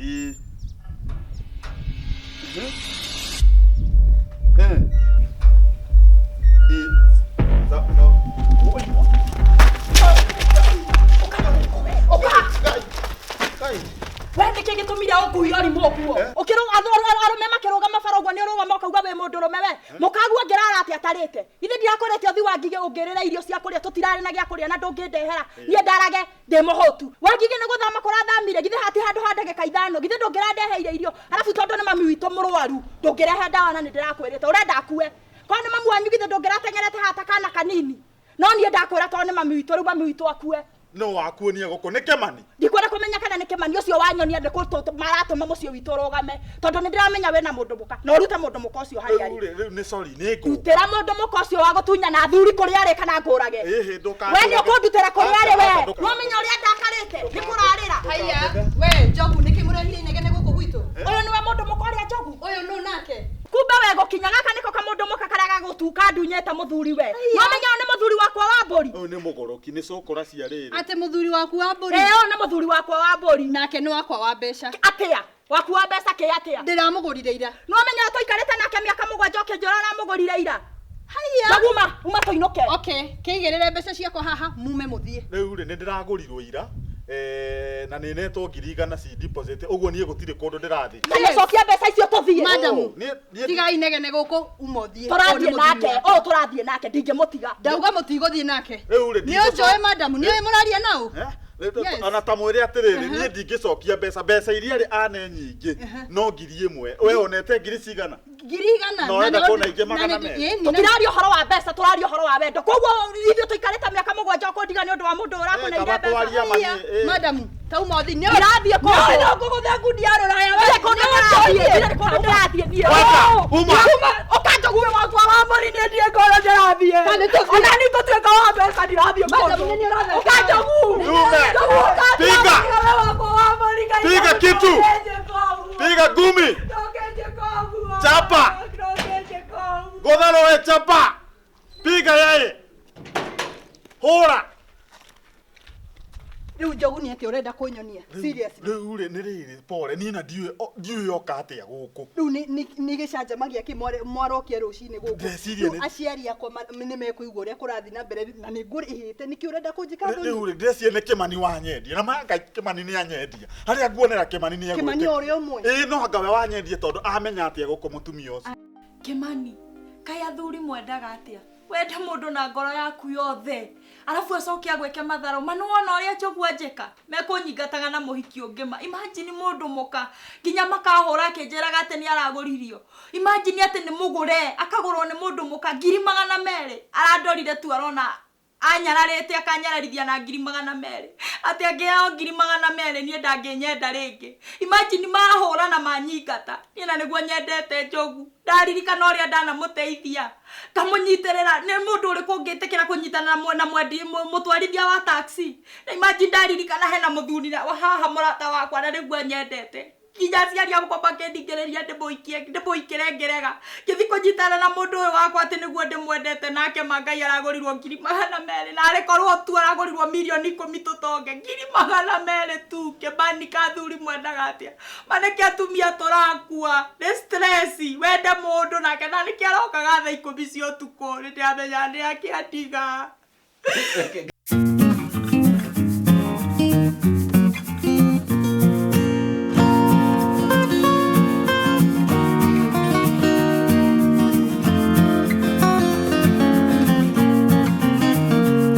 Ĩĩ. Mhm. Eh. Ĩĩ. Sawa, sawa. Oi. Kai. Kai. We nĩkĩ gĩtũmire ũngue ũrimũ ũguo? Eh? Ũkĩrũga arũme makĩrũgama bara ũguo nĩ ũrũgama ũkauga wĩ mũndũrũme we. Mũkaguo ngĩrara atĩa atarĩte? Githĩ ndirakwĩrĩte ũthi wa Ngigĩ ũngĩrĩre irio cia kũrĩa tũtirarĩ na gĩa kũrĩa na ndũngĩndehera. Niĩ ndarage ndĩ mũhũtu. Wa Ngigĩ nĩ gũthama kũrathamire githĩ hati handũ ha ndagĩka ithano githĩ ndũngĩrandeheire irio arabu tondũ nĩ mami witũ mũrwaru ndũngĩrehe ndawa na nĩ ndĩrakwĩrĩte ũrenda akue. Korwo nĩ mami wanyu githĩ ndũngĩrateng'erete haha ta kana kanini. No niĩ ndakwĩra tondũ nĩ mami witũ rĩu mami witũ akue. No wakuonia gũkũ nĩ Kĩmani. Ndikwenda kũmenya kana nĩ Kĩmani ũcio wanyonia nĩ kũ maratũma mũciĩ witũ ũrũgame tondũ nĩ ndĩramenya wĩna mũndũ mũka na ũrute mũndũ mũka ũcio harĩa arĩ. Rĩu rĩ, rĩu nĩ sorry nĩ ngũ. Ndutĩra mũndũ mũka ũcio wa gũtunyana athuri kũrĩa arĩ kana ngũrage. Ĩhĩ ndũkanjũrage. We nĩ ũkũndutĩra kũrĩa arĩ we. Aca, aca, ndũka- Nĩwamenya ũrĩa ndakarĩte nĩ kũrarĩra. Haiya, we Njogu nĩkĩ mũrehire inegene gũkũ gwitũ? Ũyũ nĩwe mũndũ mũka ũrĩa Njogu? Ũyũ nũ nake? Kumbe we gũkinya gaka nĩko kamũndũ mũka karĩa gagũtuka ndunyĩte mũthuri we. Nĩwamenya ũyũ nĩ mũthuri wakwa wa mbũri? Ũyũ nĩ mũgũrũki nĩ cũkũra cia rĩrĩ. Atĩ mũthuri waku wa mbũri? Ĩĩ ũyũ nĩ mũthuri wakwa wa mbũri. Nake nĩ wakwa wa mbeca. Atĩa? Waku wa mbeca kĩ atĩa? Ndĩramũgũrire ira. Nĩwamenya ũyũ tũikarĩte nake mĩaka mũgwanja ũkĩnjĩra ũramũgũrire ira? Haiya. Njogu uma, uma tũinũke. Okay, kĩigĩrĩre mbeca ciakwa haha mume mũthiĩ. Rĩu rĩ nĩ ndĩragũrirwo ira eh, na nĩ netwo 100,000 ci deposit ũguo niĩ gũtirĩ kũndũ ndĩrathiĩ. Kana cokia mbeca icio tũthiĩ. Madam, Oh, niĩ- niĩ- tigai inegene gũkũ uma ũthiĩ. Ũyũ nĩ Tũrathiĩ mũthuri nake, wakwa. ũyũ tũrathiĩ nake ndingĩmũtiga. Ndauga mũtigũthiĩ nake. Rĩu rĩ, Nĩ ndingĩco- ũnjũĩ madam, nĩ ũĩ mũraria naũ? Eh? Yes. Ona ta mwĩre atĩrĩrĩ niĩ ndingĩcokia mbeca mbeca iria rĩ ane nyingĩ no 1,000 we onete ngiri cigana 100,000. Na ũrenda kuona ingĩ 200? Tũtiraria ũhoro wa mbeca tũraria ũhoro wa wendo koguo ithuĩ tũikarĩte mĩaka mũgwanja ũkũndiga nĩ ũndũ wa mũndũ ũrakũneire Eh, kaba mbeca twaria ma niĩ, eh. Madamu, tauma ũthiĩ. Nĩ Ndirathiĩ kũndũ. No, ngũgũthe ngundi ya rũraya. Ndirĩ kũndũ ndĩrathiĩ. Ndirĩ kũndũ ndĩrathiĩ niĩ. Wacha, uma. Ũka Njogu wĩ wakwa wa mbũri niĩ ndirĩ kũndũ ndĩrathiĩ. Ona niĩ ngũtuĩka wa mbeca ndirathiĩ kũndũ. Ũka Njogu. Yume. Njogu ũka Piga. Njogu wĩ wakwa wa mbũri Ngai Piga kitu. Piga ngumi. Chapa. Gũtha roe chapa. Piga yeye. Hũra. Rĩu Njogu nĩ atĩa ũrenda kũnyonia? Seriously. Rĩu rĩ nĩ rĩrĩ pole niĩ na ndiũĩ ndiũĩ yoka atĩa gũkũ. Rĩu nĩ gĩcanjama gĩa kĩ mwarokia rũcinĩ gũkũ? Ndeciria Rĩu nĩ- aciari akwa nĩ mekũigua ũrĩa kũrathiĩ na mbere na nĩ ngũrĩhĩte nĩkĩ ũrenda kũnjĩka thoni? Rĩu rĩ ndĩreciria nĩ Kĩmani wanyendia na ma Ngai Kĩmani nĩ anyendia. Harĩa nguonera Kĩmani nĩ egwĩtĩka. Kĩmani o ũrĩa ũmwe? Ĩĩ no anga we wanyendia tondũ amenya atĩa gũkũ mũtumia ũcio. Kĩmani, kaĩ athuri mwendaga atĩa? Wende mũndũ na ngoro yaku yothe arabu acoke agwĩke matharũ ma nĩwona ũrĩa Njogu anjĩka mekũnyingataga na mũhiki ũngĩ ma imagine mũndũ mũka nginya makahũra akĩnjĩraga atĩ nĩ aragũririo imagine atĩ nĩ mũgũre akagũrwo nĩ mũndũ mũka 200,000 arandorire tu arona anyararĩte akanyararithia na 200,000 atĩ angĩheo 200,000 niĩ ndangĩnyenda rĩngĩ imagine mahũra na manyingata niĩ na nĩguo nyendete Njogu ndaririkana ũrĩa ndanamũteithia ngamũnyitĩrĩra nĩ mũndũ ũrĩkũ ũngĩtĩkĩra kũnyitanĩra na mwendi mũtwarithia wa taxi na imagine ndaririkana hena mũthuri wa haha mũrata wakwa na nĩguo anyendete nginya aciari akwa makĩndingĩrĩria ndĩmũikie ndĩmũikĩre ngĩrega ngĩthiĩ kũnyitana na mũndũ ũyũ wakwa atĩ nĩguo ndĩmwendete nake ma Ngai aragũrirwo 200,000 na arĩ korwo tu aragũrirwo 10,000,000 tũtonge 200,000 tu Kĩmani ka athuri mwendaga atĩa ma nĩkĩ atumia tũrakua nĩ stress wende mũndũ nake na nĩkĩ arokaga thaa 10 cia ũtukũ nĩ ndĩramenya nĩ akĩandiga.